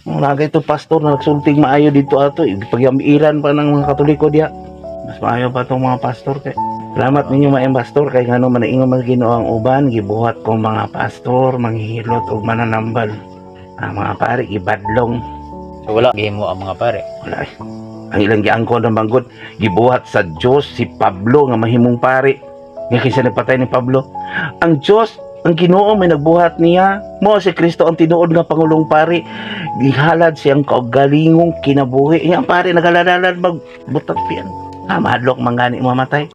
Mga ito pastor na nagsulting maayo dito ato, pagyamiran pa ng mga Katoliko diya. Mas maayo pa tong mga pastor kay. Salamat ninyo maayong pastor kay ngano man ingon man Ginoo ang uban gibuhat kong mga pastor manghihilot og mananambal. Ang mga pare gibadlong. So wala gihimo ang mga pare. Wala eh. Ang ilang giangkon ng banggod, gibuhat sa Dios si Pablo nga mahimong pare. Nga kinsa nagpatay ni Pablo. Ang Dios, ang Ginoo may nagbuhat niya. Mo si Kristo ang tinuod nga pangulong pare. Gihalad siyang kaugalingong kinabuhi. Nga ang pare nagaladalad magbutag pian. Ah, mahadlok man gani mamatay.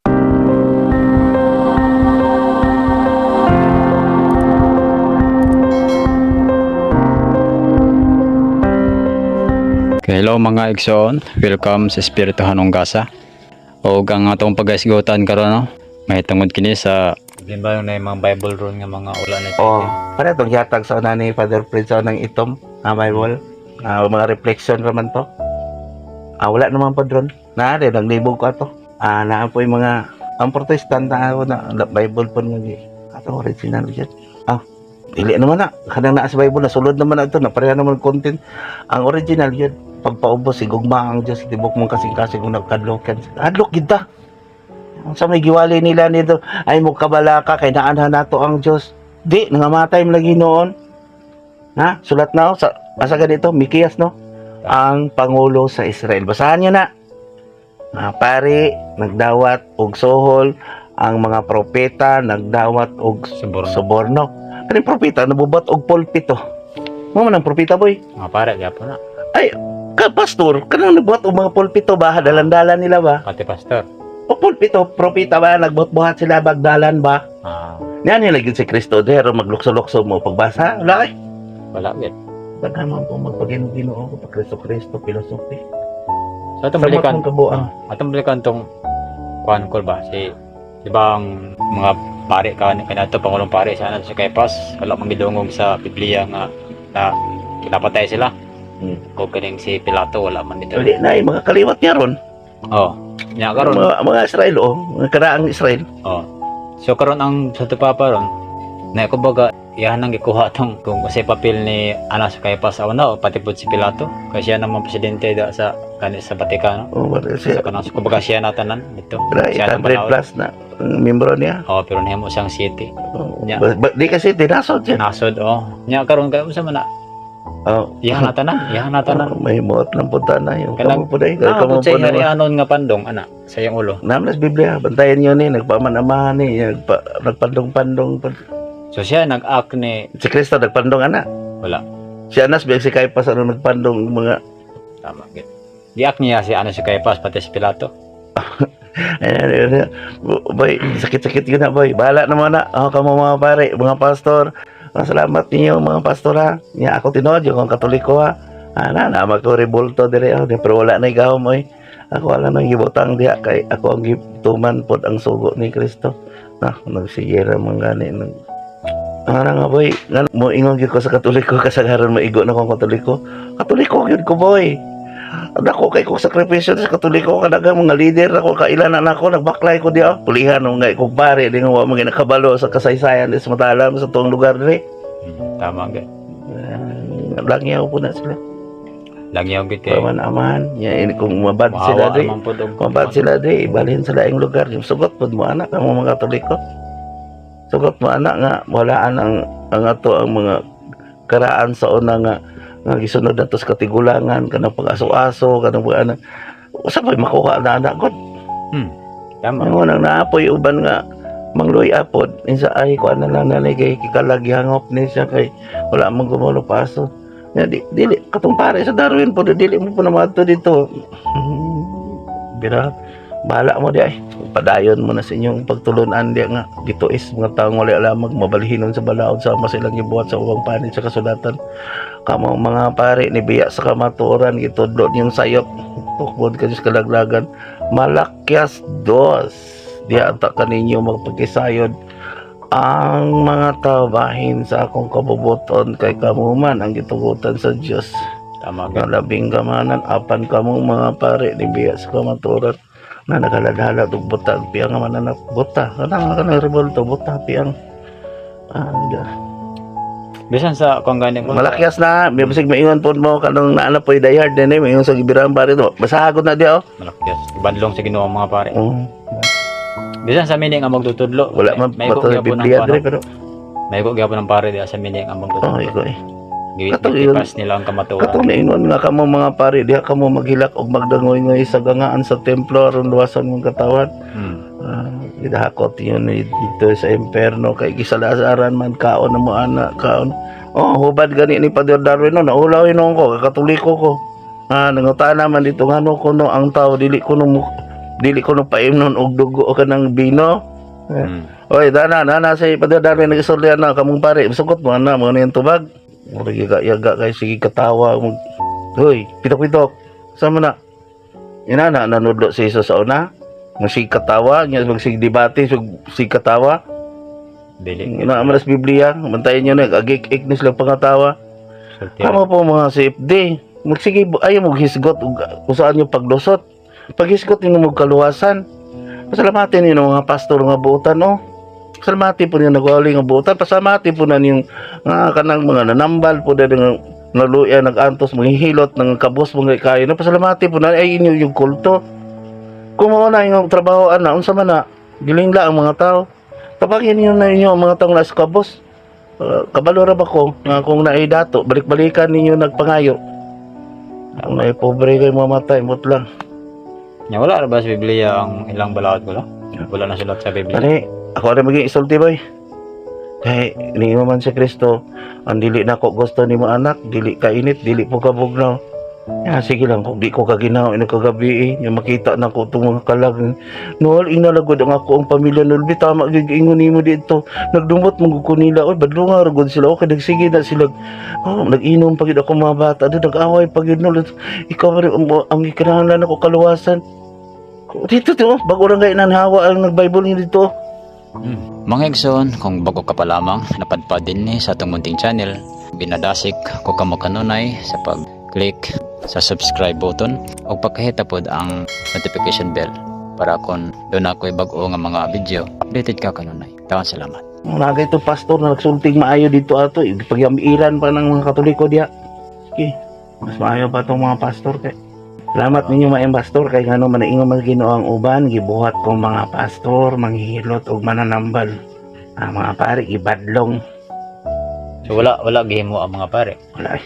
Okay, hello mga igsoon. Welcome sa Espirituhanong Gasa. O ang atong pagaisgutan karon no. May tungod kini sa Bilin ba na yung mga Bible ron nga mga ula na Oh, para itong gihatag sa una ni Father Fred sa unang itom, ah, Bible. Ah, mga reflection raman to. Ah, wala naman po dron. Na, rin, naglibog ko ato. Ah, naa po yung mga, ang Protestant na ako na, na Bible po nga gi. Ato, original yun. Ah, dili naman na. Kanang naa sa Bible, nasulod naman na ito, napareha naman content. Ang original yun, pagpaubos, sigugma ang Diyos, tibok mong kasing-kasing kung nagkadlokan. Hadlok kita. Ang sa may giwali nila nito, ay mo kabalaka, kay naanhan nato ang Diyos. Di, nangamatay mo lagi noon. Ha? Sulat na, oh, sa, asa ganito, Mikiyas, no? Ang Pangulo sa Israel. Basahan niyo na. Mga pari, nagdawat og sohol. Ang mga propeta, nagdawat og Suborno. suborno. Kaning propeta, nabubat og pulpito. Mo man ang propeta, boy. Mga pare gyapon na. Ay, ka pastor, kanang nagbuhat og mga pulpito ba? Dalan-dalan nila ba? Pati pastor. O pulpito, propeta ba? Nagbuhat-buhat sila, bagdalan ba? Ah, Yan nila gyud si Kristo pero maglukso-lukso mo pagbasa. Wala kay. wala gyud. Daghan man po magpaginoo ko pag Kristo Kristo philosophy. So atong Samot balikan, mong kabuang. Atong balikan tong kuan ko ba si di ba ang mga pare ka kanato pangulong pare sa ano sa Caiphas wala man gidungog sa Biblia nga na kinapatay sila. O kaning si Pilato wala man dito. Uli na yung mga kaliwat niya ron. Oh. Nya karon. Mga Israel oh, mga karaang Israel. Oh. So karon ang sa Papa ron na kumbaga iyan ang gikuha tong kung kasi papel ni Anas Caiphas sa una o pati pud si Pilato kasi siya naman presidente da sa kani sa Vatikano. Oh, wala siya. So kanang kumbaga siya na tanan dito. Wala, Siya nang 800 balaod. plus na ang membro niya. Oh, pero nahimo siyang city. Oh, Nya. di kasi tinasod siya. Nasod oh. Nya karon kay unsa man na Oh. iyahan na tanan, iyahan na tanan. Oh, may muot lang punta na yung Kanang- kamo po dahil. Ah, Kamo pud sa po na. harianon nga pandong ana sa iyang ulo. Namlas Biblia, bantayan niyo ni, nagpaman-amahan ni, nagpandong-pandong. So siya nag-act ni Si Kristo nagpandong ana. Wala. Si Anas biyag si Caiphas ano nagpandong mga Tama gid. Giact niya si Anas si Caiphas pati si Pilato. Ayan, ayan, ayan. Boy, sakit-sakit yun na, boy. Bahala naman na. Ako kamo mga pare, mga pastor. Mga salamat ninyo, mga pastor ha. Nya ako tinuod, yung akong Katoliko ha. Ah, na, na, magko-rebulto dire. Oh, pero wala na igahom, oy. Ako wala nang gibutang diha kay ako ang gituman pod ang sugo ni Kristo. Na, nagsige ra man gani nag Ano nga boy, nga mo ingon gyud ko sa Katoliko kasagaran maigo na akong Katoliko. Katoliko gyud ko boy. Dako kay kong sakripisyo sa Katoliko kadaghang mga leader ako kailan na ako nagbaklay ko diha. Pulihan nga ikong pare di nga wa man nakabalo sa kasaysayan sa matalam sa tuong lugar diri. Tama gid. Langyaw po na sila. Langyaw gid kay Paman amahan, nya ini kung mabad sila Mahawa diri. man pud og Mabad sila diri, ibalhin sila ang lugar. Yung sugot pud mo anak ang mga Katoliko. Sugot mo anak nga walaan ang ato ang mga karaan sa una nga nga gisunod nato sa katigulangan kanang pag-aso-aso kanang pag anak usa pa'y makuha na anak god. Tama. Ang unang naapoy uban nga mangluy apod insa ay kuan na lang nani kay kikalag gihangop ni siya kay wala man gumulo paso. Nya di, dili katong pare sa Darwin po dili mo po na maadto dito. Bira bahala mo di ay padayon mo na sa inyong pagtulunan di nga gituis mga taong wala alamag mabalhinon sa balaod sama silang gibuhat sa ubang panid sa kasulatan kamo mga pare ni biya sa kamatuoran gitudlo niyong sayop tukbod ka sa kalaglagan. Malakyas dos. Di ata kaninyo magpagkisayod ang mga tabahin sa akong kabubuton kay kamo man ang gitugutan sa Dios. Tama gid. Nga labing kamanan apan kamong mga pare ni biya sa kamatuoran na nagaladhala og buta ang piyang nga mananap buta kanang kanang revolto buta piyang ah, Bisan sa kung gani ko. Malakyas na, may basig maingon po mo kanang naana po die hard din eh, maingon sa gibirang pare to. Basahagod na diya oh. Malakyas. Ibadlong sa Ginoo ang mga pare. Oh. Bisan sa mini nga magtutudlo. Wala man may bato sa gyapon ang Biblia kuwan, dre no? pero May ko gyapon ang pare diya sa mini nga oh, magtutudlo. iko eh. Katong Gitipas nila ang kamatuoran. Katong niingon nga kamo mga pare, diha kamo maghilak og magdangoy-ngoy sa gangaan sa templo aron luwasan mong katawan. Ah, gidahakot yun eh, dito sa imperno kay gisalasaran man kaon na mo ana kaon. Oh, hubad gani ni Padre Darwin no, naulaw hinuon ko, katoliko ko. Ah, nangutana man dito ngano kuno ang tao dili kuno paimnon og dugo o kanang bino. Oy, dana dana si Padre Darwin nagsulti na kamong pare, sukot mo ana mo na yung tubag. Murag yaga yaga kay sige katawa mo. Hoy, pitok-pitok. Sama na. Ina na nanudlo si Jesus sa una. Magsig katawa, nya magsig debate, sig katawa. Dili. Ina man sa Biblia, bantayan niyo na agik-ik ni sila pangatawa. Sulti. Kamo po mga CFD, magsige ayaw mo hisgot og usaan niyo paglusot. Paghisgot ninyo mo kaluwasan. Pasalamatin ninyo mga pastor nga buotan oh. Pasalamati po ninyo nagwali nga buotan. Pasalamati po na ninyong kanang mga nanambal po na nga naluya nag-antos manghihilot ng kabos mga kayo na pasalamati po na ay inyo yung kulto. Kung mao na inyong trabaho ana unsa man na gilingla ang mga tao. Tapagin ninyo na inyo ang mga taong nasa kabos. Kabalo ra ba ko nga kung naay dato balik-balikan ninyo nagpangayo. Kung naay pobre kay mamatay mot lang. Nya wala ra ba sa Biblia ang ilang balaod ko la? Wala na sulat sa Biblia. Ani ako ra maging isulti boy. Kay niingon man si Kristo, ang dili nako gusto nimo anak, dili ka init, dili po ka bugnaw. Ya, sige lang kung di ko kaginaw ino kagabi eh. Yung makita na ko itong mga kalag. Noel, inalagod ang ako ang pamilya Nolbi. Tama gyud ingon nimo dito. Nagdumot man gud ko nila. Oy, badlunga ra gud sila. Okay, nagsige na sila. Oh, nag-inom pa gid ako mga bata. Doon nag-away pa gid Nol. Ikaw pa rin, ang gikinahanglan ako kaluwasan. Dito to, bago lang kay nanhawa ang nag-Bible niyo dito. Mga igsoon, kung bago ka pa lamang, napadpad din ni sa atong munting channel, binadasik ko kamo kanunay sa pag-click sa subscribe button o pagkahita pod ang notification bell para kung doon ako'y bag-o nga mga video, updated ka kanunay. Taon salamat. Mga ito pastor na nagsulting maayo dito ato, pagyamiran pa ng mga Katoliko diya. Sige, mas maayo pa itong mga pastor kay. Salamat ninyo maayong pastor kay ngano man ingon man Ginoo ang uban gibuhat kong mga pastor manghihilot og mananambal. Ang mga pare gibadlong. So wala wala gihimo ang mga pare. Wala eh.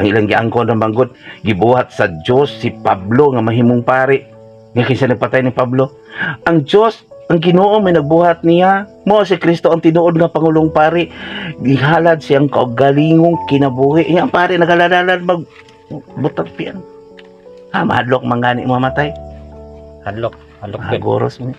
Ang ilang giangkon ng banggod gibuhat sa Dios si Pablo nga mahimong pare. Nga kinsa nagpatay ni Pablo. Ang Dios ang Ginoo may nagbuhat niya. Mo si Kristo ang tinuod nga pangulong pari. Gihalad siyang kaugalingong kinabuhi. Iya ang pare nagalalad mag butang pian. Ha, mahadlok man gani mamatay. Hadlok, hadlok Ah, gud. goros mo.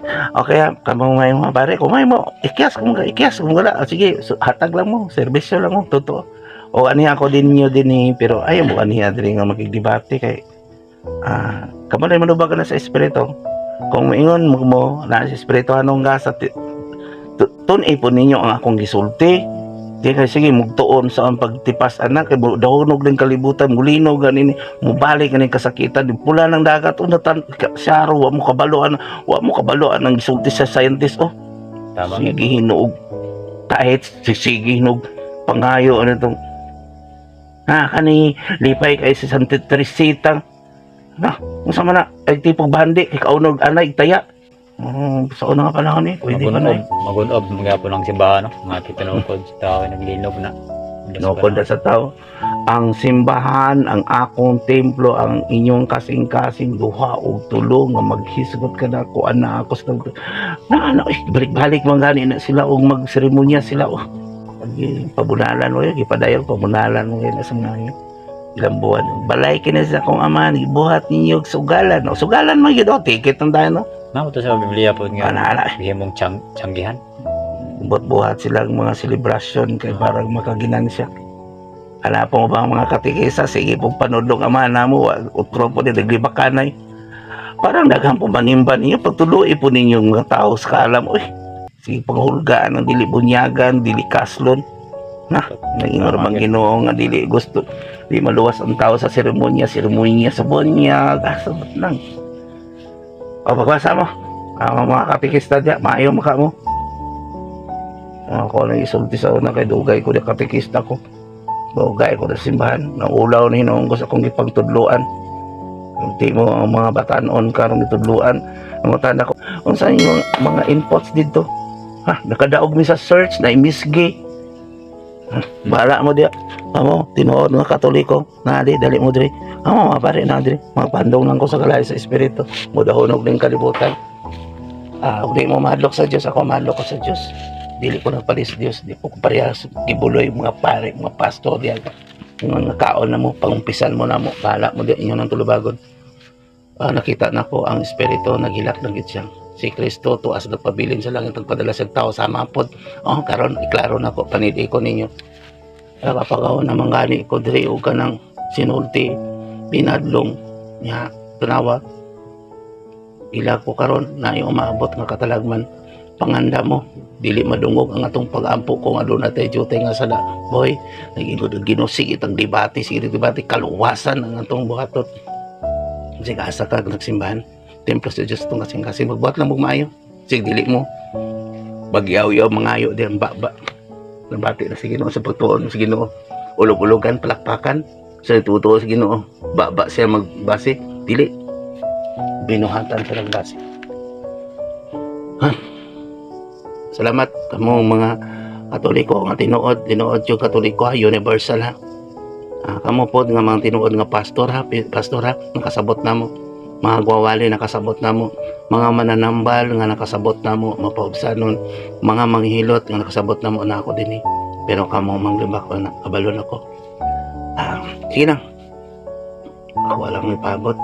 Okay, ah, kamo may mga pare, kumay mo, ikyas kung ikyas kung wala. Ah, sige, so, hatag lang mo, serbisyo lang mo, totoo. O aniya ako din niyo din eh, pero ayaw mo aniya diri nga makigdebate kay kamo na manubag ka na sa espiritu. Kung maingon mo, mo na sa espiritu anong gasa tun-i po ninyo ang akong gisulti. Di kay sige mugtuon sa ang pagtipas anak kay dahonog ng kalibutan mulinog ganin mubalik ganin kasakitan di pula ng dagat una tan syaro wa mo kabaloan ang gisulti sa scientist oh. Tama gud. Sige hinuog kahit sige hinuog pangayo ano itong ha kani lipay kay si Santa Teresita na unsa man na ay tipong bandi ikaw anay taya. Oh, sa una nga panahon eh pwede pa na eh. Magunob, magunob magyapon ang simbahan no. Mga titunokod sa tao naglinog na. Tinukod na sa tao. Ang simbahan, ang akong templo, ang inyong kasing-kasing duha og tulo nga maghisgot ka na kuan na ako sa na ano eh, balik-balik man gani na sila og magseremonya sila oh. Pag pabunalan mo yun, gipadayon pabunalan mo yun sa mga ilang buwan. Balay kini sa akong ama, gibuhat ninyo og sugalan. O, sugalan man yun, oh, ticket ang tayo, no? Na to sa Biblia pod nga. Ana, ana. Gihimong tiyanggihan. Buhat-buhat silang mga selebrasyon kay parang makaginansya. Ala po ba ang mga katikisa, sige pong panudlong ama na mo, utro po ni naglibakanay. Parang daghan po manimba ninyo, pagtuloy po ninyo mga tao sa kaalam, uy, sige panghulgaan ang dili bunyagan, dili kaslon. Na, naingon bang Ginoo nga dili gusto, di maluwas ang tao sa seremonya, seremonya sa bunyag, sabot lang. O, pagbasa mo. Ang mga katikista diya, maayo maka mo. Ako nang isulti sa una kay dugay ko di katikista ko. Bugay ko sa simbahan. Naulaw ni hinuon ko sa akong gipagtudluan. Di mo ang mga batanon karong gitudluan. Ang mata ko, unsa yung mga inputs dito? Ha, nakadaog mi sa search na imisgi. Ha, bahala mo diya. Amo, tinuod nga Katoliko. Nadi, dali mo diri. Amo, mga pare na diri. Magpandong lang ko sa kalahi sa espiritu. Mudahunog ning kalibutan. Ah, ug di mo mahadlok sa Dios, ako mahadlok ko sa Dios. Dili ko nagpalis sa Dios, di ko parehas gibuloy mga pare, mga pastor diya. Yung mga kaon na mo, pangumpisan mo na mo, bahala mo diya inyo ng tulubagon. Ah, nakita na ko ang espiritu naghilak ng gid siya. Si Kristo tuas nagpabilin sa langit, nagpadala sa tao sa mapod. Oh, karon iklaro na ko panidi ko ninyo. Nakapagaw na mangani ko diri og kanang sinulti binadlong nya tunawa ila ko karon na umabot nga katalagman. Panganda mo, dili madungog ang atong pag-ampo kung aduna tay jutay nga sala, boy. Nagingod Ginoo, sige tang debate, sige debate, kaluwasan ang atong buhaton. Sige, asa ka nagsimbahan, templo sa Dios itong kasing-kasing, magbuhat lang mong maayo. Sige, dili mo bagyaw-yaw, mangayo din ba nabati na sa Ginoo sa pagtuon sa Ginoo, ulog-ulogan, palakpakan sa tutuo sa Ginoo, ba siya magbase, dili binuhatan sa nagbase, ha. Salamat kamo mga Katoliko nga tinuod, tinuod yung Katoliko ha, universal ha. Ah, kamo pod nga mga tinuod nga pastor ha, pastor ha, nakasabot namo. Mga gwawali, nakasabot namo. Mga mananambal nga nakasabot namo, mapaubsanon, mga manghilot nga nakasabot namo na ako dinhi. Pero kamo manglibak na kabalon ako. Ah, sige na. Ako alang may paabot.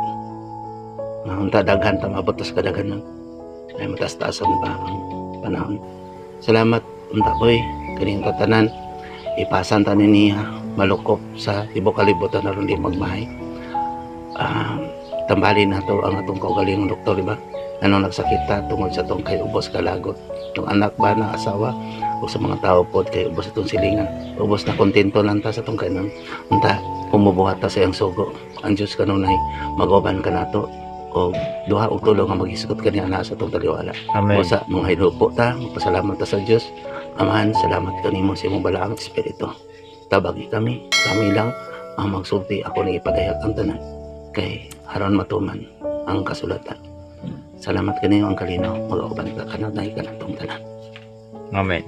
Unta daghan ta maabot tas kadaghanan. Ay mataas-taasan pa ang panahon. Salamat unta boy kaning tatanan ipasan ta niya malukop sa tibuok kalibutan aron di magmahay. Ah, tambali na to ang atong kaugalingong doktor, di ba? Ano nagsakit ta tungod sa tong kay ubos kalagot. Tong anak ba na asawa o sa mga tao pod kay ubos atong silingan. Ubos na kontento lang ta sa tong kainan. Unta kumubuhat ta sa iyang sugo. Ang Diyos kanunay magoban ka nato o duha og tulo nga maghisgot kaniya na sa atong taliwala. Amen. O sa mga hinupo ta, magpasalamat ta sa Diyos. Amahan, salamat kanimo sa imong balaang espiritu. Tabagi kami, kami lang ang magsulti, ako ni ipadayag ang tanan kay aron matuman ang kasulatan. Salamat kanimo ang kalinaw, mag-uban ka kanunay kanatong tanan. Amen.